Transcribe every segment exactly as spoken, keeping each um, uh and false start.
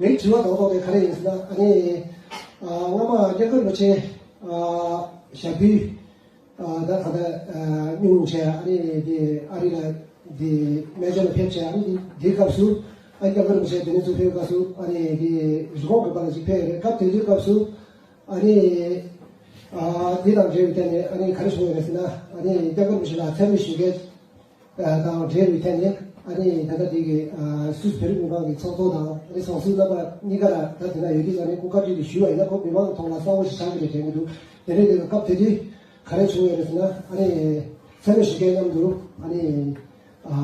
ངའི་དྲི་བ་རྡོག་རྡོག་དེ་ག་རེ་ཡིན་ཟེར་ན། ཨ་ནི་ཨ་སྔ་མ་སྐྱབས་མགོན་རིན་པོ་ཆེ་ཨ་ཞབས་དྲུང་ཨ་ད་ག་ད་ཨ་སྙུང་བྱས། ཨ་ནི་དེ་ཨ་རི་ལ་དེ་སྨན་བཅོས་ལ་ཕེབས་བྱས། ཨ་ནི་དེ་དེའི་སྐབས་སུ་ཨ་སྐྱབས་མགོན་རིན་པོ་ཆེ་དེ་ནས་ཚུར་ཕེབས་སྐབས་སུ་ཨ་ནི་དེ་རི་ཀོན་དགོན་པ་ལ་ཅིག་ཕེབས་ཡོད་རེད། སྐབས་དེ་དུས་སྐབས་སུ་ཨ་ནི་ཨ་དེ་དང་འབྲེལ་བའི་ཐད་ནས་ཨ་ནི་ག་རེ་བྱུང་ཡོད་རེད་ཟེར་ན། ཨ་ནི་སྐྱབས་མགོན་རིན་པོ་ཆེ་ལ་མཚན་སྨད་ཞུ་མཁན་དང་འབྲེལ་བའི་ཐད་ནས། ཨ་ནི་ད་ལྟ་དེ་གི་ཨ་སུད་སི་བོད་རིགས་མི་མང་གི་ཚོགས་གཙོ་དང་། ཨ་ནི་ཚོགས་ཟུར་རྣམ་པ་གཉིས་ཀ་ལ་ད་དེ་ན་ཡོད་དུས་ཙང་ནས་སྐུ་བཀའ་དྲིན་དེ་ཞུས་པ་ཡིན་ན། ཁོ་མི་མང་གི་ཐོག་ལ་གསལ་པོ་ཞིག་ཆགས་ཀྱི་རེད་དྲན་གྱི་འདུག་དེ་རེད། དེ་གི་སྐབས་དེ་དུས་ག་རེ་བྱུང་ཡོད་རེད་ཟེར་ན། ཨ་ནི་མཚན་སྨད་ཞུ་མཁན་མཉམ་དུ་ཨ་ནི་ཨ་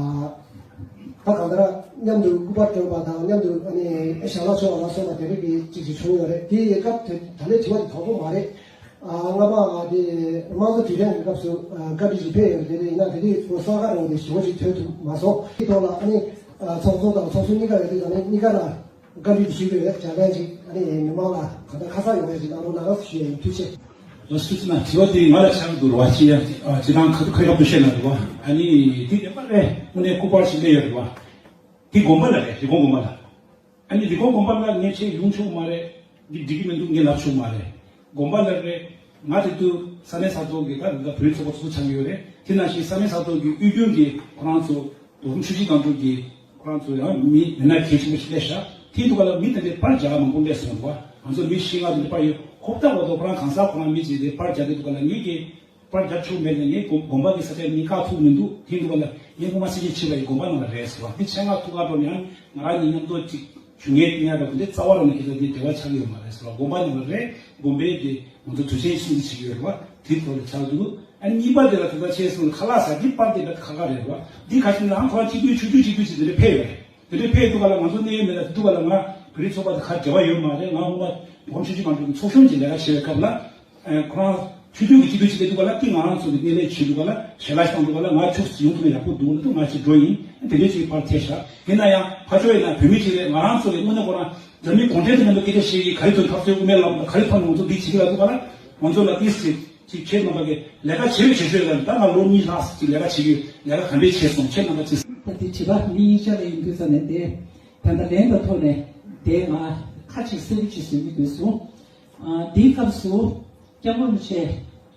ད་གང་ལྟར་མཉམ་དུ་སྐུ་པར་སྤྲོད་པ་དང་། མཉམ་དུ་ཨ་ནི་ཞལ་ལག་མཆོད་པ་ལ་སོགས་པ་དེ་རིགས་ཀྱི་ཅིག་ཅིག་བྱུང་ཡོད་རེད། དེ་ཡི་སྐབས་དེ་ད་ལན་དྲི་བ་དེ་དོག་པོ་མ་རེད། ཨ་སྔ་མ་དེ་དམངས་གཙོ་དུས་དྲན་གྱི་སྐབས་སུ་ཨ་བཀའ་དྲིན་ཞིག་ཕེབས་ཡོད་རེད། དེ་ནས་ཡིན་ན་དེ་དུས་ཁོ་ས་ག་རང་དེ་ཞུ་བ་ཞིག་ཐོན་ཐུབ་མ་སོང་། དེའི་ཐོག་ལ་ཨ་ནི་ཨ་ཚོགས་གཙོ་དང་ཚོགས་ཟུར་གཉིས་ཀ་ཡོད་དུས་ཙང་ནས་གཉིས་ཀ་ལ་བཀའ་དྲིན་ཞུ་གི་ཡོད། ལྗགས་ལན་ཅིག་ཨ་ནི་མི་མང་ལ་གང་ལྟར་ཁ་གསལ་ཡོང་བའི་ཅིག་གནང་རོགས་གནང་ཞུ་ཡ་ཡིན། ཐུགས་རྗེ་ཆེ། ལགས་སོ། ཐུགས་རྗེ་གནང་། དྲི་བ་དེ་ང་ལ་ཆགས་འདུག་ར་བ། ཅི་ཡང་ཨ་ཅི་ཐང་ཁ་ཁ་ཡག་པོ་བཤད་གནང་འདུག་བ། ཨ་ནི་དེ་ཡོད་པ་རེད། དངོས་གནས་སྐུ་པར་ཞིག་སླེབས་ཡོད་རེད་བ། དེ་དགོན་པ་ལ་རེད། རི་ཀོན་དགོན་པ་ལ། ཨ་ནི་རི་ཀོན་དགོན་པ་ལ་ངས་ཆེད་ཡོང་ཆོག་མ་རེད། འདི་འགྲིག་གི་མི་འདུག་ངས་ལབ་ཆོག་མ་རེད། དགོན་པ་ལ་རེད། ང་དེ་དུས་ས་གནས་ས་ཐོག་གི་ད་ད་བོད་ཚོགས་པ་ཚོ་ཆགས་ཡོད་རེད། དེ་ནང་བཞིན་ས་གནས་ས་ཐོག་གི་དབུས་རྒྱུན་གྱི་ཁོ་རང་ཚོ་རྡོ་ཁུམ་ཆུ་བཞི་སྒང་དྲུག་གི་ཁོ་རང་ཚོ་ཡང་མི་མི་སྣ་གལ་ཆེན་པོ་ཞིག་སླེབས་ཤག་དེ་འདུག་ག་ལ་མི་དེ་འདྲའི་པར་རྒྱག་མང་པོ་སླེབས་སོང་འདུག་བ། ང་ཚོ་མི་བཞི་ལྔ་དེ་འདྲ་པར་ཡོད། ཧོབ་ཏ་བ་དོ་ཁོ་རང་གང་ཟག་ཁོ་རང་མི་གཅིག་དེ་པར་རྒྱག་གི་འདུག་ག་ལ། ངེད་ཀྱི་པར་རྒྱག་ཆོག་མེད་ནས་ངའི་དགོན་དགོན་པ་གི་ས་ཆ་ངས་བཀག་ཐུབ་མི་འདུག་དེ་འདུག་ག་ལ། ངའི་སྔོན་མ་སེ་ཆེན་ཆེ་བ་ཡི་དགོན་པ་ནང་ལ་རེད་ཟེར་བ། འདི་ཆེད་མངགས་ཐུག་ག་འགྲོ་ནས་ང་རང་གཉིས་མཉམ་དུ་ཅིག་ཞུ་ངེས་ཉག་ར་དེ་རྩ་བ་རང་ནས་ཁྱེད་ཚོ་འདི་འབྲེལ་བ་ཆགས་ཡོད་མ་རེད་ཟེར་བ། དགོན་པ་ནང་ལ་རེད། དགོན་པའི་དེ་ང་ཚོ་དུས་ཆེན་སྲུང་བརྩི་བྱེད་ཀྱི་ཡོད་རེད་བ། དེ་ཐོག་ལ་ཆགས་འདུག་ཨ་གཉིས་པ་དེ་ལ་དེ་ལྟར་ཆེད་སོང་ཁ་ལག་ཟ་གི་པར་དེ་ལ་ཁ་ཁ་རེད་བ། འདི་ཁ་ཤས་ལའང་ཁོ་རང་སྤྱི་འཐུས་ཆུང་ཆུང་སྤྱི་འཐུས་ཅིག་དེ་འདྲ་ཕེབས་ཡོད་རེད། དེ་འདྲ་ཕེབས་འདུག་ག་ལ། ང་ཚོ་གནས་ཡོད་མེད་ལ་འདུག་ག་ལ། ང་བོད་རིགས་ཚོགས་པ་དེ་ག་འབྲེལ་བ་ཡོད་མ་རེད། ང་སྔོན་མ་ནག་ཁམས་ཆུ་བཞི་སྒང་དྲུག་གི་ཚོགས་གཞོན་གྱི་ལས་ཀ་བྱེད་པའི་སྐབས་ལ། ཨ་ཁོ་རང་ཆོས་བརྒྱུད་ཀྱི་སྤྱི་འཐུས་ཅིག་སླེབས་འདུག་ག་ལ། དེ་ང་རང་ཚོ་གི་སྣེ་ལེན་བྱས་འདུག་ག་ལ། ཞལ་ལག་བཏང་འདུག་ག་ལ། ང་ཕྱོགས་སུ་ཡོང་ཐུབ་ན་ཡག་པོ་འདུག་ལབ་དུས་ང་ཅིག་འགྲོ་ཡིན། དེ་འདྲའི་ཅིག་པར་ཐེབས་ཤག་ཡིན་ན་ཡང་ཕར་ཕྱོགས་ཡིན་ན་བོད་མི་ཅིག་རེད། ང་རང་ཚོ་གི་དངོས་གནས་ཁོ་རང་རྒྱ་མི་གུང་ཁྲན་ཏང་མཉམ་དུ་སྐད་ཆ་བཤད་ཀྱི་ག་རེ་ཐོན་ཐབས་སུ་དབུ་མའི་ལམ་ག་རེ་ཐོན་ང་ཚོ་འདི་བྱེད་ཀྱི་ལབ་འདུག་ག་ལ། ང་ཚོ་ལ་ཏིས་ཅིག་ཅིག་ཁྱེད་རྣམ་པ་གི་ལས་ཀ་བྱེད་རེ་བྱེད་ཤོས་ལ། ད་ང་ལོ་གཉིས་ལྷག་ཅིག་ལས་ཀ་བྱེད་ཀྱི་ཡོད། ལས་ཀ་ག་འདྲས་བྱས་སོང་། ཁྱེད་རྣམ་པ་ཅིག་ད་དེ་དྲི་བ་མི་གཉིས་ཆ་ལ་ཡིན་དུས་ཙམ་ནས་དེ་ད་ལྟ་ལན་དང་ཐོག་ནས་དེ་ང་ཁ་ཅིག་གསལ་པོ་ཅིག་བཟོ་གི་འདུག་སོང་། ཨ་འདིའི་སྐབས་སུ་སྐྱབས་མགོན་རིན་པོ་ཆེ་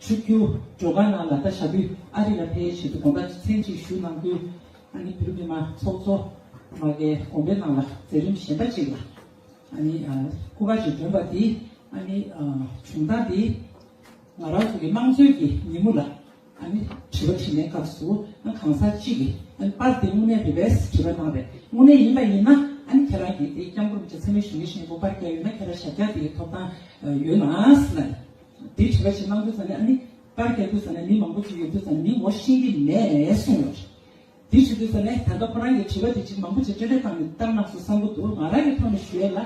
ཆིབས་བསྒྱུར་སྒྲོལ་དཀར་ནང་ལ་ད་ཞབས་དྲུང་ཨ་རི་ལ་ཕེབས་ཆེད་དུ་དགོངས་དག་མཚན་གཅིག་ཞུ་གནང་དུས། ཨ་ནི་བོད་མི་མང་ཚོགས་གཙོ་མ་གིའི་དགོངས་པའི་ནང་ལ་མཛད་རིམ་གཞན་པ་ཅིག་ལ་ཨ་ནི་ཨ་སྐུ་པར་ཅིག་བསྒྲོན་པ་འདི། ཨ་ནི་ཨ་བྱུང་སྟངས་འདི་ང་རང་ཚོ་གི་དམངས་གཙོའི་གི་ཉིན་མོ་ལ་ཨ་ནི་དྲི་བ་དྲིས་ལན་སྐབས་སུ་ཨ་གང་ཟག་གཅིག་གིས་ཨ་ནི་པར་འདི་དངོས་གནས་རེད་པས་དྲི་བ་གནང་རེད། དངོས་གནས་ཡིན་པ་ཡིན་ན་ཨ་ནི་ཁྱེད་རང་གིས་དེ་སྐྱབས་མགོན་རིན་པོ་ཆེ་མཚན་སྨད་ཞུ་མཁན་ཞིག་ཡིན་པ་པར་བརྒྱབ་ཡོད་ན་ཁྱེད་རང་ཞབས་བཀྱག་དེ་གི་ཐོབ་ཐང་ཡོད་ན་ཟེར་ལ། དེ་དྲི་བ་ཞིག་གནང་དུས་ཙམ་ནས། ཨ་ནི་པར་རྒྱག་དུས་ཙམ་ནས་མི་མང་པོ་ཅིག་ཡོད་དུས་ཙམ་ནས་མི་ངོ་ཤེས་ཀྱི་མེད་གསུངས་ཡོད་རེད། དེ་བྱེད་དུས་ཙམ་ནས་ད་ལྟ་ཁོ་རང་གི་དྲི་བ་དེ་ཅིག་མང་པོ་ཅིག་སྤྲོས་བྲིས་བཏང་ནས་བཏང་གནང་སོང་བསམ་གྱི་འདུག་ང་རང་གི་ཐོག་ནས་ཞུ་ཡས་ལ།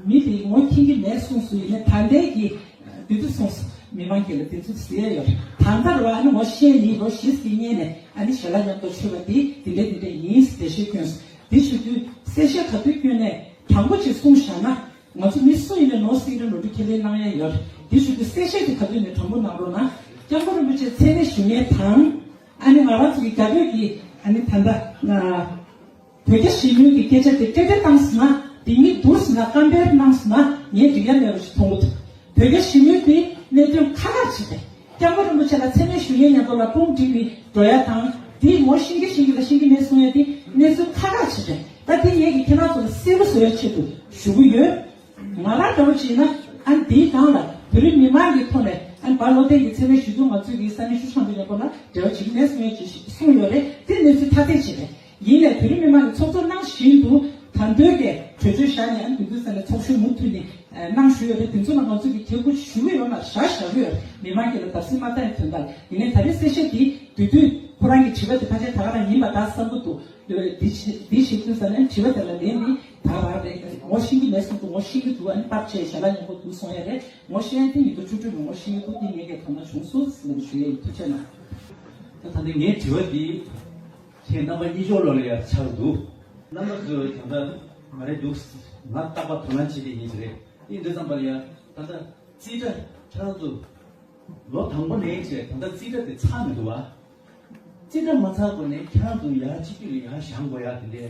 མི་དེ་ངོ་མཁྱེན་གྱི་མེད་གསུངས་སོང་། ཡིན་ནའི་ད་ལྟའི་གི་དེ་དུས་གསུངས་སོང་། མི་མང་གི་ལ་དེ་ཚོ་ཟེར་ཡས་ཡོད་རེད། ད་ལྟ་རུ་ཨ་ནི་ངོ་ཤེས་ཡིན། ལོ་བཞི་ཙམ་གྱི་སྔོན་ནས་ཨ་ནི་ཞལ་ལག་མཉམ་དུ་མཆོད་པ་དེ་དེ་འདྲ་དེ་འདྲ་ཡིན་ཟེར་འགྲེལ་བཤད་བསྐྱོན་སོང་། དེ་བྱེད་དུས་གསལ་བཤད་ག་དུས་བསྐྱོན་ནས་དྲང་པོ་ཅིག་གསུངས་བཞག་ན། ང་ཚོ་མི་སུ་ཡིན་ནའི་ནོར་སྲིད་རེ་ནོར་འཁྲུལ་ཁས་ལེན་གནང་ཡ་ཡོད་རེད། དེ་ཞུ་དུས་གསལ་བཤད་དེ་ག་དུས་ནས་དྲང་པོ་གནང་རོགས་གནང་། སྐྱབས་མགོན་རིན་པོ་ཆེ་མཚན་སྨད་ཞུ་མཁན་དང་། ཨ་ནི་ང་རང་ཚོ་གི་རྒྱ་བོད་ཀྱི་ཨ་ནི་ད་ལྟ་ང་བོད་རྒྱ་ཞི་མོལ་གྱི་སྐད་ཆ་དེ་སྤྲོས་བྲིས་བཏང་སོང་ན། དེ་གཉིས་བསྡུར་སོང་ན། ཀམ་པེར་གནང་སོང་ན་ངས་འགྲིག་ཡ་མེད་པ་ཞིག་མཐོང་གི་འདུག་བོད་རྒྱ་ཞི་མོལ་དེ་གནད་དོན་ཁག་ཁག་ཅིག་རེད། སྐྱབས་མགོན་རིན་པོ་ཆེ་ལ་མཚན་སྨད་ཞུ་མཁན་མཉམ་དུ་ལ་དཔུང་སྒྲིག་ནས་འགྲོ་ཡ་དང་། དེ་ངོ་ཤེས་ཀྱི་ཤེས་ཀྱི་ལ་ཤེས་ཀྱི་མེད་གསུང་ཡ་དེ་གནས་ཚུལ་ཁག་ཁག་ཅིག་རེད། ད་དེ་ངས་ཀྱིས་ཁྱེད་རང་ཚོ་ལ་གསལ་པོ་བཟོ་ཡ་ཆེད་དུ་ཞུ་གི་ཡོད། ང་རང་འདྲ་བོ་བྱས་ན་ཨ་ནི་དེའི་སྒང་ལ་བོད་རིགས་མི་མང་གི་ཐོག་ནས་ཨ་ནི་བ་བློ་བརྟན་གྱི་མཚན་སྨད་ཞུ་དུས་ང་ཚོས་ཀྱི་ས་གནས་ཤུ་ཆང་དུ་ཡོད་པ་ལ་འབྲེལ་བ་བྱེད་ཀྱི་མེད་གསུང་ཡ་ཅིག་གསུངས་ཡོད་རེད། དེ་གནས་ཚུལ་ཐ་དད་ཅིག་རེད། ཡིན་ནའི་བོད་རིགས་མི་མང་གི་ཚོགས་གཙོ་གནང་བཞིན་དུ་ད་འདོད་ཀྱི་གྲོས་ཆོད་བཞག་ནས་ཨ་ནི་དུས་ཚོད་ཟིན་ནས་ཚོགས་ཞུགས་མུ་མཐུད་ནས་གནང་ཞུས་ཡོད་རེད། དེ་ཚོ་ལ་ང་ཚོས་ཀྱི་དད་གུས་ཞུ་གི་ཡོད་མ་རེད། བཞག་བཞག་གི་ཡོད་རེད། མི་མང་གི་ལ་བརྡབ་གསིག་མ་བཏང་ཡ་དོན་དག་ཡིན་ནའི་ད་རེས་གསལ་བཤད་དེ་དུས་དུས་ཁོ་རང་གི་དྲི་བ་དེ་ཕལ་ཆེར་ད་ག་རང་ཡིན་པ་ད་བསམ་གྱི་འདུག་འདི་བྱེད་འདི་བྱེད་དུས་ཙམ་ནས་དྲི་བ་དེ་ལ་ལན་འདི་ད་ག་རང་རེད། ངོ་ཤེས་ཀྱི་མེད་གསུང་དུས་ངོ་ཤེས་ཀྱི་འདུག་ཨ་ནི་པར་ཆས་ཞལ་ལག་མཉམ་པོ་འདུག་གསུང་ཡ་རེད། ངོ་ཤེས་ཡ་དེ་ཉིད་དུ་ཆུ་ཁྲུས་ནས་ངོ་ཤེས་ཀྱི་འདུག་འདི་ངས་ཀྱང་དོ་སྣང་བྱུང་སོང་ཟེར་ནས་ཞུ་ཡ་ཡིན། ཐུགས་རྗེ་གནང་། ད་ད་ལྟ་ངའི་དྲི་བ་འདི་ཁྱེད་རྣམ་པ་གཉིས་ཆོག་ལོ་ལ་ཡ་ཆགས་འདུག་རྣམ་པ་ཚོས་ད་ལྟ་མ་རེད་འདུག་ང་རྟག་པར་དོ་སྣང་བྱེད་ཀྱི་ཡིན་ཟེར་རེད། ཡིན་དུས་ཙམ་པ་ལ་ཡ་ད་ལྟ་རྩིས་ཁྲ་ཁྱེད་རང་ཚོ་ལོ་དང་པོ་ནས་བྱས་ད་ལྟ་རྩིས་ཁྲ་དེ་ཚར་མི་འདུག་བ། རྩིས་ཁྲ་མ་ཚར་གོང་ནས་ཁྱེད་རང་ཚོ་ཡར་སྤྱི་འཐུས་ལ་ཡར་བཞེངས་དགོས་ཡ་དེ་འདྲའི་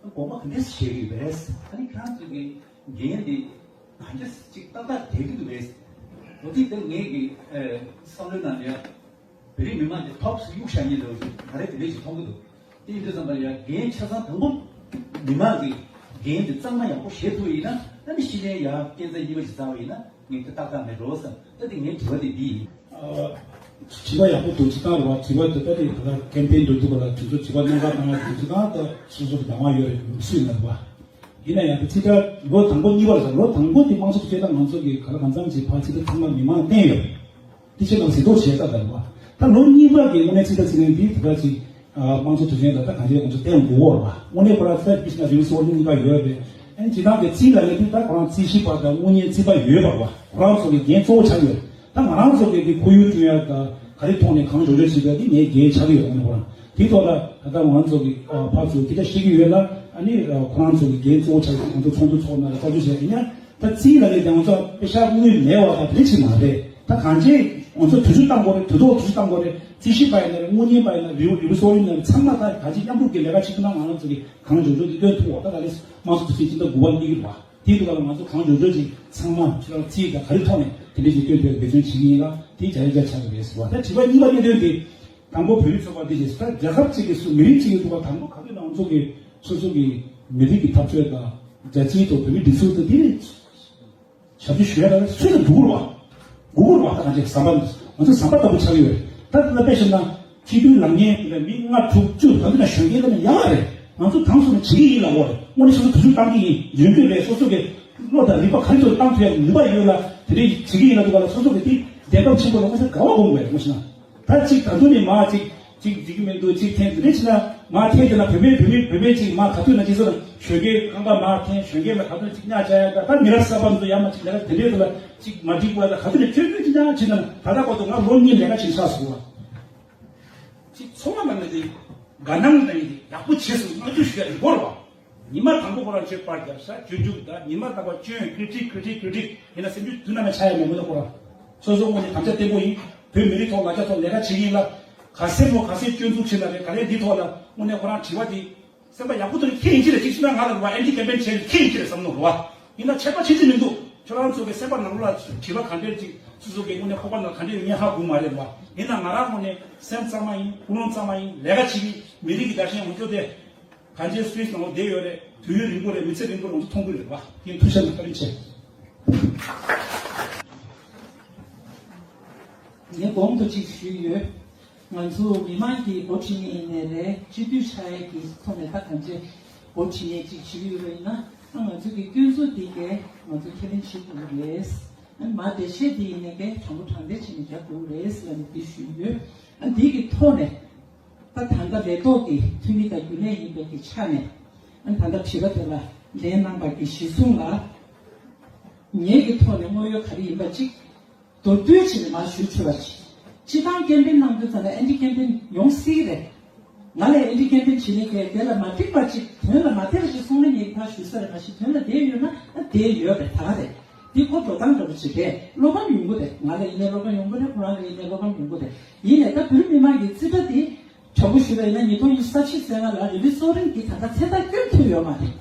དགོངས་པ་ག་འདྲས་བཞེས་ཀྱི་ཡོད་པས། ཨ་ནི་ཁྱེད་རང་ཚོ་གི་ འགན་འདི་ང་ཚོ་ཅིག་ཏག་ཏག་བསྡད་ཀྱི་འདུག་པས། འོ་དེ་ལྟར་ངེད་ཀྱི་ཨ་བསམ་བློའི་ནང་ལ་ཡང་བོད་རིགས་མི་མང་གི་ཐོབ་སུ་གཡུག་བཞག་མཁན་འདྲ་བོ་ཞིག་ང་རང་དེ་འདྲ་ཞིག་མཐོང་གི་འདུག། དེ་ཡིན་དུས་ཙམ་པ་ལ་ཡང་འགན་ཆ་ཚང་དང་པོ་མི་མང་གི་འགན་དེ་གཙང་མ་ཡག་པོ་བཞེས་ཐུབ་པ་ཡིན་ན། ཨ་ནི་ཕྱི་ནས་ཡང་སྐས་འཛེག་གཉིས་པ་ཞིག་བཟོ་བ་ཡིན་ན་ངས་དེ་ཏག་ཏག་མེད་འགྲོ་བསམ། ད་དེ་ངའི་དྲི་བ་དེ་འདི་ཡིན། ཨ། དྲི་བ་ཡག་པོ་འདུག་ཅི་ལྟར་བ། དྲི་བ་དེ་ལྟ་དེ་ད་ལྟ་ཀེམ་པེན་འགྲོ་དུས་ག་ལ་དུས་ཚོད་དྲི་བ་གནད་འགག་གནང་ཡག་དུས་ཚོད་གང་ལྟར་སོ་སོ་གི་གདམ་ག་ཡོད་རེད། མི་སུས་ན་རེད་བ། ཡིན་ན་ཡང་དེ་ཅི་ལྟར་ལོ་དང་པོ་གཉིས་པ་རེད། ལོ་དང་པོ་དེ་དམངས་གཙོ་དུས་ཆེན་ད་ང་ཚོ་གི་ག་ལ་གང་འཚམ་ཅིག་ཕར་ཅི་ལྟར་ཚང་མ་མི་མང་བསྟན་ཡོད་རེད། དེ་ཆེད་དང་ཟིན་ཐོ་བྱས་ད་ལྟ་རེད་བ། ད་ལོ་གཉིས་པ་གི་དངོས་གནས་ཅི་ལྟར་ཅི་ལེན་འདི་དེ་ག་ཅིག་དམངས་གཙོ་དུས་ཆེན་ད་ལྟ་གང་ཅི་ང་ཚོ་བསྟན་དགོས་བ་རེད་བ། དངོས་གནས་ཁོ་རང་ཚད་པི་ཤི་ན་རིམ་སོ་གཉིས་པ་ཡོད་རེད། ཨ་ནི་ཅི་ཐང་གི་རྩིས་ལ་ལས་དུས་ད་ཁོ་རང་རྩིས་ཞིབ་པ་དང་དངུལ་གཉེར་རྩིས་པ་ཡོད་པ་རེད་བ། ཁོ་རང་ཚོ་གི་འགན་གཙོ་བོ་ཆགས་ཡོད། ད་ང་རང་ཚོ་གི་གི་ཁོར་ཡུག་བསྐྲུན་ཡ་ད་ག་རེ་ཐོག་ནས་གང་འཇོག་འཇོག་བྱེད་པ་འདི་ངའི་འགན་ཆགས་ཡོད། ཨ་ནི་ཁོ་རང་དེ་ཐོག་ལ་ད་ལྟ་ང་རང་ཚོ་གི་ཕར་ཚུར་དེ་འདྲ་བཤད་ཀྱི་ཡོད་ལ། ཨ་ནི་ཁོ་རང་ཚོ་གི་འགན་གཙོ་བོ་ཆགས་ཡོད། ང་ཚོ་ཚོགས་འདུ་ཚོགས་ན་ལ་བཙག་འཇུག་བྱས་ཡིན་ན། ད་རྩིས་ལ་ལས་ཀྱང་ང་ཚོ་པེ་ཤག་དངུལ་མེད་བ་དང་དེ་ཕྱིན་མ་རེད། ད་གང་ཅི་ང་ཚོ་དུས་ཚོད་བཏང་དགོས་རེད། དུས་ཐོག་དུས་ཚོད་བཏང་དགོས་རེད། རྩིས་ཞིབ་པ་ཡིན་ན་རེད། དངུལ་གཉེར་པ་ཡིན་ན་རེད། རི་བོ་རི་བོ་སོག་ཡིན་ན་རེད། ཚང་མ་ད་གང་ཅི་མཉམ་རུབ་ཀྱི་ལས་ཀ་བྱེད་ཐུབ་ན་ང་རང་ཚོ་གི་གང་འཇོག་འཇོག་དེ་སྟོན་ཐུབ་བ། ད་ད་ལས་དམངས་གཙོ་དུས་ཆེན་སྤྱི་ཟླ་དགུ་པ་གཉིས་ཀྱི་བ་དེའི་ཐོག་ལ་ང་ཚོ་གང་འཇོག་འཇོག་ཅིག་ཚང་མ་ཕྱི་ལ་རྩིས་དང་ག་རེ་ཐོག་ནས་དེ་འདྲ་ཞིག་སྟོན་ཐུབ་འབད་བརྩོན་བྱེད་ཀྱི་ཡིན་ལ། དེ་བྱ་ཡ་རྒྱ་ཆགས་ཀྱི་རེད་ཟེར་བ། ད་དྲི་བ་གཉིས་པ་གནད་དོན་དེ། དང་པོ་བོད་རིགས་ཚོགས་པ་འདི་རེད། ད་རྒྱལ་ཁབ་ཅིག་གི་སུ་མི་རིགས་ཅིག་གི་ཐོག་ལ་དང་པོ་ག་དུས་ན་ང་ཚོ་གི་སོ་སོ་གི་མི་རིགས་ཀྱི་འཐབ་རྩོད་དང་རྒྱལ་སྤྱིའི་ཐོག་བོད་མི་སྒྲིག་འཛུགས་དང་དེ་ནི་ཞབས་ཞུ་ཞུ་ཡ་ལ་སུས་ལ་འགྲོ་དགོས་རེད་བ། འགྲོ་དགོས་རེད་བ། ད་ག་ཅིག་ཟམ་པ་ང་ཚོ་ཟམ་པ་ལྟ་བུ་ཆགས་ཀྱི་ཡོད་རེད། ད་ལྟ་དཔེ་བཞག་ན་སྤྱི་འཐུས་ལངས་མཁན་མི་ལྔ་དྲུག་བཅུ་ད་དུས་ན་གཞོན་སྐྱེས་ལ་ནི་ཡག་རེད། ང་ཚོ་གང་སོང་ན་བྱེད་ཀྱི་ཡིན་ལབ་དགོས་རེད། དངོས་གནས་སོ་སོ་དུས་ཚོད་བཏང་གི་ཡིན། ཡོང་གི་རེད། སོ་སོ་གི་བློ་དང་རིག་པ་ག་རེ་ཚོ་བཏང་ཐུབ་ཡ་ནུས་པ་ཡོད་ལ་དེ་འདྲའི་བྱེད་ཀྱི་ཡིན་ལབ་དུས་ག་ལ་སོ་སོ་གི་དེ་བདེན་པ་ཆེན་པོ་ལ་དངོས་གནས་དགའ་བ་སྒོམ་དགོས་རེད། དངོས་གནས་ན། ད་ཅིག་ད་དུང་ནི་མ་ཅིག་ཅིག་འགྲིག་གི་མི་འདུག་ཅིག་འཐེན་དེ་འདྲ་ཕྱིན་ན་མ་འཐེན་དེ་ན་བུད་མེད་བུད་མེད་བུད་མེད་ཅིག་མ་ག་དུས་ན་ཅིག་སོ་ན་གཞོན་སྐྱེས་ཁང་པ་མ་འཐེན། གཞོན་སྐྱེས་མ་ག་དུས་ཅིག་གཉའ་བཅའ་ཡ། ད་ད་མི་རབས་གསར་པ་ཚོ་ཡ་མ་ཅིག་ལས་ཀ་དེ་འདྲའི་ཚོ་ལ་ཅིག་མ་འགྲིག་པ་ལ་ག་དུས་ནས་བཅོས་བསྒྱུར་ཅིག་ཀྱང་བྱེད་ན་ད་ལྟ་བར་དུ་ང་ལོ་གཉིས་ལས་ཀ་བྱེད་ཆགས་སོང་བ། ཅིག་ཚོར་བ་མ་ན་དེ་དགའ་སྣང་དང་ཡག་པོ་བྱེད་སོང་། བསྔགས་བརྗོད་ཞུ་ཡ་རེད་བོར་བ། ཉི་མ་དང་པོ་ཁོ་རང་ཆོས་པར་རྒྱབ་ས་སྤྱོད་འཇུག་དང་ཉི་མ་དང་པོ་སྐྱོན་ཀི་ཀྲིག་ཀི་ཀྲིག་ཀི་ཀྲིག་ཡིན་ན་སེམས་རྒྱུད་དུས་ནམ་ཡང་ཆགས་ཡ་མེད་མོད་ལ། ཁོ་རང་སོ་སོ་ངོས་ནས་དམ་བཅའ་བརྟན་པོ་ཡིན། བོད་མི་རིགས་ཐོག་ལ་རྒྱ་ཐོག་ལས་ཀ་བྱེད་ཀྱི་ཡིན་ལ། ག་ཚད་མོ་ག་ཚད་སྐྱོན་འཛུགས་བྱེད་ན་རེད། ག་ལས་འདི་ཐོག་ལ་དངོས་གནས་ཁོ་རང་དྲི་བ་འདི་སེམས་པ་ཡག་པོ་ཐོག་ནས་འཁྱེར་ཡིན་གཅིག་རེད། གཅིག་བྱས་ན་ང་ལ་རེད་བ། ཨེན་ཊི་ཀེམ་པེན་བྱས་འཁྱེར་ཡིན་གཅིག་རེད་བསམ་ནོ་རེད་བ། ཡིན་ན་ཆད་པ་ཆེ་ཆེ་མི་འདུག་ཁྱོད་རང་ཚོ་གི་སེམས་པ་ནང་ལོགས་ལ་དྲི་བ་ག་འདྲས་ཅིག་སོ་སོ་གི་དངོས་གནས་ཁོག་པ་ནང་ག་འདྲས་ཡོད་ངས་ཧ་གོ་མ་རེད་བ། ཡིན་ན་ང་རང་ངོས་ནས་སེམས་གཙང་མ་ཡིན། ཀུན་སློང་གཙང་མ་ཡིན། ལས་ཀ་བྱེད་ཀྱི་མི་རིགས་ཀྱི་བདག་གཞན་ཡོང་རྒྱུ་དེ། གང་ཅིའི་སུད་སི་ནང་ལ་བསྡད་ཡོད་རེད། དུས་ཡུན་རིང་པོ་རེད། མི་ཚེ་རིང་པོ་རེད། ང་ཚོ་མཐོང་གི་རེད་བ། ཡིན། ཐུགས་རྗེ་ཆེ། བཀའ་དྲིན་ཆེ། ངས་གོང་དུ་ཅིག་ཞུས་ཡོད། ང་ཚོ་མི་མང་གི་འགོ་ཁྲིད་མཁན་ཡིན་ནའི་རེད། སྤྱི་འཐུས་ཆགས་ཡས་ཀྱི་ཐོག་ནས་ད་གང་ཅི་འགོ་ཁྲིད་མཁན་ཅིག་བྱེད་ཀྱི་ཡོད་པ་ཡིན་ན། ཨ་ང་ཚོ་གི་སྐྱོན་འཛུགས་འདི་གས་ང་ཚོ་ཁས་ལེན་བྱེད་དགོས་ཀྱི་རེད། ཨ་མ་འགྲེལ་བཤད་འདི་ཡིན་ནའི་གས་དྲང་པོ་དྲང་བདེན་བྱས་ནས་རྒྱག་དགོས་ཀྱི་རེད་ལབ་ནས་འདི་ཞུས་ཡོད། ཨ་འདི་གི་ཐོག་ནས། ད་ད་ལྟ་ལས་ཐོག་གི་འཐུས་མི་དང་རྒྱུན་ལས་ཡིན་པའི་གི་ཆ་ནས། ཨ་ད་ལྟ་དྲི་བ་དེ་ལ་ལན་གནང་བ་གི་གཞི་བཟུང་ལ། ངེད་ཀྱི་ཐོག་ནས་དངོས་ཡོད་ག་རེ་ཡིན་པ་གཅིག་མདོར་བསྡུས་བྱས་ནས་མར་ཞུ་ཆོག་པ་ཅིག་སྤྱི་བཏང་ཀེམ་པེན་གནང་དུས་ཙམ་ལ་ཨེན་ཊི་ཀེམ་པེན་ཡོང་སྲིད་རེད། ང་ལ་ཨེན་ཊི་ཀེམ་པེན་བྱེད་ནས་གལ་དེ་ལ་མ་འགྲིག་པ་ཅིག་དོན་ལ་མ་བསྡད་པ་ཅིག་གསུང་ན་ངེད་ཀྱི་ཕར་ཞུ་ས་རེད། མ་གཞི་དོན་ལ་བསྡད་ཡོད་ན་ཨ་བསྡད་ཡོད་རེད། ད་ག་རེད། འདི་ཁོ་འགྲོ་སྟངས་འདྲ་པོ་ཅིག་རེད། བློ་ཕམ་ཡོང་གི་རེད། ང་ལ་ཡིན་ནའི་བློ་ཕམ་ཡོང་གི་རེད། ཁོ་རང་ལ་ཡིན་ནའི་བློ་ཕམ་ཡོང་གི་རེད། ཡིན་ནའི་ད་བོད་མི་མང་གི་རྩིས་ཁྲ་དེ་དྲང་པོ་ཞུས་པ་ཡིན་ན་ཉིས་སྟོང་ཉི་ཤུ་རྩ་བཞི་ཚེས་ལྔ་ལ་རི་ལི་ཚོགས་རིམ་གྱིས་ད་ལྟ་ཚེ་ཐར་སྐྱོན་ཐུབ་ཡོད་མ་རེད།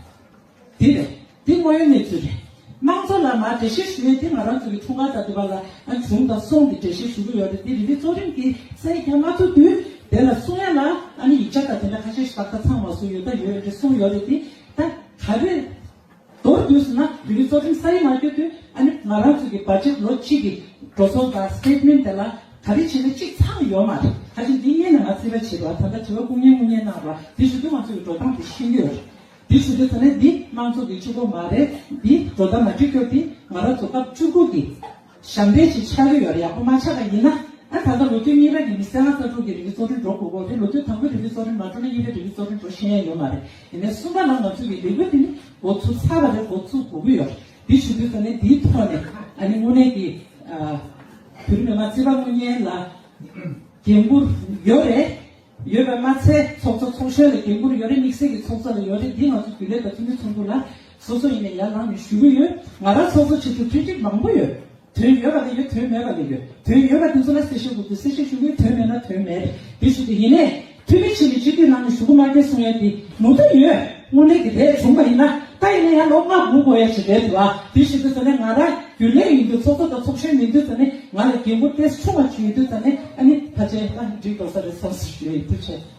འདི་རེད། འདི་དངོས་ཡོད་གནས་ཚུལ་རེད། དམངས་གཙོ་ལ་མར་འགྲེལ་བཤད་ཞུ་ཡས་དེ་ང་རང་ཚོ་གི་འཁྲུངས་སྐར་དང་འདི་པ་ལ་ཨ་བྱུང་དང་སོང་གི་འགྲེལ་བཤད་ཞུ་གི་ཡོད་རེད། འདི་རི་ལི་ཚོགས་རིམ་གྱིས་གསལ་རྐྱང་མ་ཐུབ་དུས་དེ་ལ་གསུང་ཡ་ལ་ཨ་ནི་ཡིག་ཆ་དང་དེ་འདྲ་ཁ་ཤས་ཤིག་ཏག་ཏག་ཚང་མ་བཟོ་ཡོད། ད་ཡོད་རེད། གསུང་ཡོད་རེད། དེ་ད་ག་རེ། མདོར་བསྡུས་སོང་ན་རི་ལི་ཚོགས་རིམ་ས་ཡིན་མ་སྐྱོད་དུས་ཨ་ནི་ང་རང་ཚོ་གི་བ་ཇེཊ་ལོ་གཅིག་གི་འགྲོ་སོང་དང་སི་ཊེཊ་མེན་ཊི་དེ་ལ་ག་རེ་བྱས་ན་གཅིག་ཚང་ཡོད་མ་རེད། ཁ་ཅིག་འདི་སྔོན་ནས་ང་རྩིས་པ་བྱེད་པ་ད་ལྟ་དྲི་བ་སྐུ་ངལ་དངོས་གནས་གནང་རོགས། འདི་ཞུ་དུས་ང་ཚོ་གི་འགྲོ་སྟངས་དེ་ཤེས་ཀྱི་ཡོད་རེད། འདི་ཞུ་དུས་ད་ནི་འདི་དམངས་གཙོ་གི་གཅིག་པོ་མ་རེད། འདི་འགྲོ་སྟངས་མ་འགྲིག་སྐྱོར་འདི་ང་རང་ཚོ་སྐབས་བཅུ་དགུ་གི་ཞབས་འདྲེན་ཅིག་ཆགས་ཀྱི་ཡོད་རེད། ཡག་པོ་མ་ཆགས་པ་ཡིན་ན་ཨ་ད་ལྟ་ལོ་དུས་གཉིས་པ་ཡིན་ནི་གསལ་ལྷག་ས་དྲུག་གི་རི་ལི་ཚོགས་རིམ་འགྲོ་དགོས་ཀྱི་རེད། ལོ་དུས་དང་པོའི་རི་ལི་ཚོགས་རིམ་མ་འགྲོ་ན་གཉིས་པའི་རི་ལི་ཚོགས་རིམ་འགྲོ་ཤེས་ཡ་ཡོད་མ་རེད། ཡིན་ནའི་གསུམ་པ་ལ་ང་ཚོ་གི་ལས་འགུལ་འདི་ནི་འགོ་ཚུགས་ཚར་བ་རེད། འགོ་ཚུགས་དགོས་ཀྱི་ཡོད་རེད། འདི་ཞུ་དུས་ད་ནི་འདིའི་ཐོག་ནས་ཨ་ནི་དངོས་གནས་ཀྱི་ཨ་བོད་རིགས་མི་མང་རྩིས་པ་དངོས་གཉེར་ལ་འགན་འཁུར་ཡོད་རེད། ཡོད་པ་མ་ཚད་ཚོགས་གཙོ་ཚོགས་གཞོན་ལ་འགན་འཁུར་ཡོད་རེད། དམིགས་བསལ་གྱི་ཚོགས་གཙོ་ལ་ཡོད་རེད། འདི་ང་ཚོ་རྒྱུན་ལས་དང་འཐུས་མི་ཚོགས་འདུ་ལ་སོ་སོ་ཡིན་ནའི་ཡར་ལངས་ནས་ཞུ་གི་ཡོད། ང་རང་ཚོགས་གཙོ་ཆེད་དུ་ཐུགས་རྗེ་མང་པོ་ཡོད། དོན་ཡོད་པ་ལ་ཡོད། དོན་མེད་པ་ལ་ཡོད། དོན་ཡོད་པ་དེ་ཚོ་ལ་གསལ་བཤད་དགོས་དུས་གསལ་བཤད་ཞུ་གི་ཡོད། དོན་མེད་ན་དོན་མེད་རེད། དེ་ཞུ་དུས་ཡིན་ནའི་འཐུས་མི་ཆེད་ནས་སྤྱི་འཐུས་ནང་ནས་ཞུ་གི་མ་རྒྱག་གསུང་ཡ་དེ་མུ་མཐུད་ཡོད། དངོས་གནས་ཀྱི་དེ་བྱུང་བ་ཡིན་ན་ ད་ཡིན་ན་ཡང་ལོ་ལྔ་སྒུག་དགོས་ཡ་ཞིག་རེད་འདུག་ཨ། དེ་བྱེད་དུས་ཙ་ནས་ང་རང་རྒྱུན་ལས་ཡིན་དུས་ཚོགས་གཙོ་དང་ཚོགས་གཞོན་མིན་དུས་ཙ་ནས་ང་ལ་འགན་ཁུར་ཏོག་ཙམ་ཆུང་བ་ཅིག་ཡོད་དུས་ཙ་ནས་ཨ་ནི་ཕལ་ཆེར་ད་འགྲིག་འགྲོ་ས་རེད་བསམ་སྲིད་ཞུ་ཡ་ཡིན། ཐུགས་རྗེ་ཆེ།